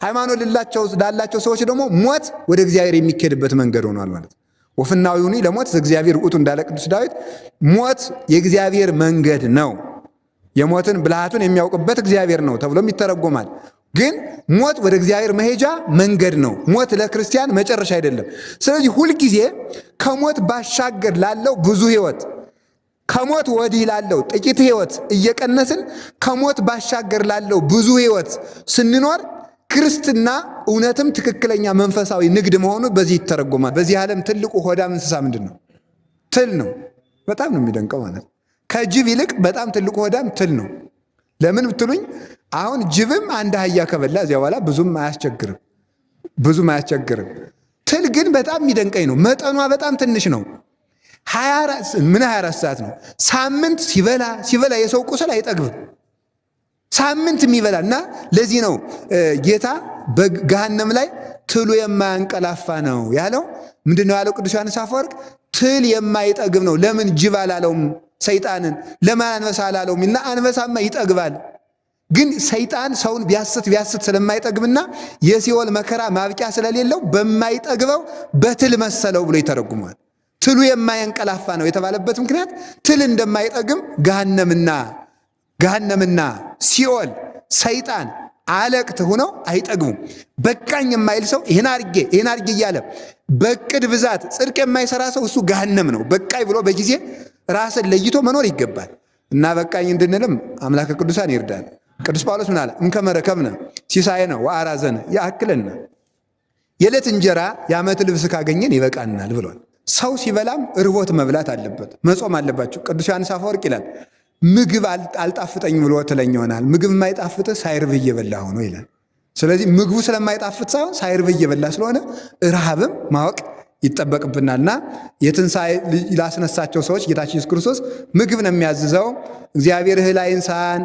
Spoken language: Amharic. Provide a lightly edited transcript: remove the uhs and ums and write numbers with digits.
ሃይማኖት ላላቸው ሰዎች ደግሞ ሞት ወደ እግዚአብሔር የሚኬድበት መንገድ ሆኗል ማለት ነው። ወፍናዊሁኒ ለሞት ዘእግዚአብሔር ውእቱ እንዳለ ቅዱስ ዳዊት ሞት የእግዚአብሔር መንገድ ነው። የሞትን ብልሃቱን የሚያውቅበት እግዚአብሔር ነው ተብሎም ይተረጎማል። ግን ሞት ወደ እግዚአብሔር መሄጃ መንገድ ነው። ሞት ለክርስቲያን መጨረሻ አይደለም። ስለዚህ ሁልጊዜ ከሞት ባሻገር ላለው ብዙ ሕይወት ከሞት ወዲህ ላለው ጥቂት ሕይወት እየቀነስን ከሞት ባሻገር ላለው ብዙ ሕይወት ስንኖር ክርስትና እውነትም ትክክለኛ መንፈሳዊ ንግድ መሆኑ በዚህ ይተረጎማል። በዚህ ዓለም ትልቁ ሆዳም እንስሳ ምንድን ነው? ትል ነው። በጣም ነው የሚደንቀው ማለት ነው። ከጅብ ይልቅ በጣም ትልቁ ሆዳም ትል ነው። ለምን ብትሉኝ አሁን ጅብም አንድ አህያ ከበላ እዚያ በኋላ ብዙም አያስቸግርም፣ ብዙም አያስቸግርም። ትል ግን በጣም የሚደንቀኝ ነው። መጠኗ በጣም ትንሽ ነው። ምን 24 ሰዓት ነው። ሳምንት ሲበላ ሲበላ የሰው ቁስል አይጠግብም። ሳምንት የሚበላ እና ለዚህ ነው ጌታ በገሃነም ላይ ትሉ የማያንቀላፋ ነው ያለው። ምንድን ነው ያለው? ቅዱስ ዮሐንስ አፈወርቅ ትል የማይጠግብ ነው። ለምን ጅብ አላለውም? ሰይጣንን ለምን አንበሳ አላለውም? እና አንበሳማ ይጠግባል። ግን ሰይጣን ሰውን ቢያስት ቢያስት ስለማይጠግብና የሲኦል መከራ ማብቂያ ስለሌለው በማይጠግበው በትል መሰለው ብሎ ይተረጉሟል። ትሉ የማያንቀላፋ ነው የተባለበት ምክንያት ትል እንደማይጠግም ገሃነምና ሲኦል ሰይጣን አለቅት ሆነው አይጠግቡም። በቃኝ የማይል ሰው ይህን አርጌ ይህን አርጌ እያለ በቅድ ብዛት ጽድቅ የማይሰራ ሰው እሱ ገሃነም ነው። በቃኝ ብሎ በጊዜ ራስን ለይቶ መኖር ይገባል። እና በቃኝ እንድንልም አምላከ ቅዱሳን ይርዳል። ቅዱስ ጳውሎስ ምን አለ? እምከመ ረከብነ ሲሳየነ ወአራዘነ ያእክለነ፣ የዕለት እንጀራ የዓመት ልብስ ካገኘን ይበቃናል ብሏል። ሰው ሲበላም እርቦት መብላት አለበት፣ መጾም አለባቸው። ቅዱስ ዮሐንስ አፈወርቅ ይላል ምግብ አልጣፍጠኝ ብሎ ትለኝ ይሆናል። ምግብ የማይጣፍጥ ሳይርብህ እየበላ ሆኖ ይላል። ስለዚህ ምግቡ ስለማይጣፍጥ ሳይሆን ሳይርብህ እየበላ ስለሆነ ረሃብም ማወቅ ይጠበቅብናልና የትንሣኤ ላስነሳቸው ሰዎች ጌታችን ኢየሱስ ክርስቶስ ምግብ ነው የሚያዝዘው። እግዚአብሔር እህል አይንሳን፣